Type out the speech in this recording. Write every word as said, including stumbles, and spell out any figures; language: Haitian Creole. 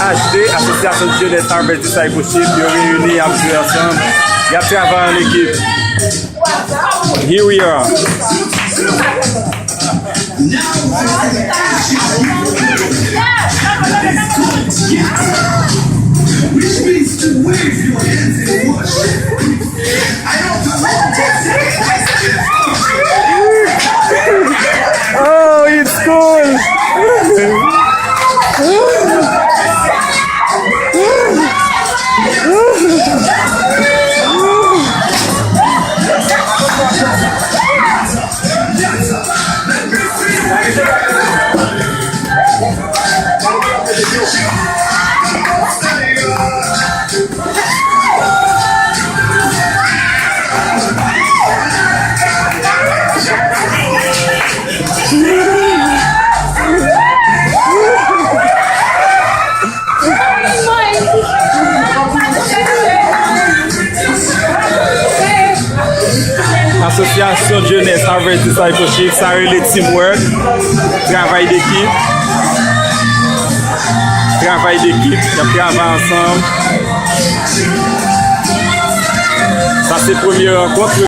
H D, Association de Jeunesse Harvest Discipleship, yo reyini, y ap jwe ansanm, y ap travay an ekip. Here we are. Which means to wave your hands in worship. I don't know what this is. Oh, it's cool. Asosyasyon Jenès Harvest Discipleship, sa rele teamwork, travay dekip. Travay dekip, y ap travay ansanm. Sa se premye rankont.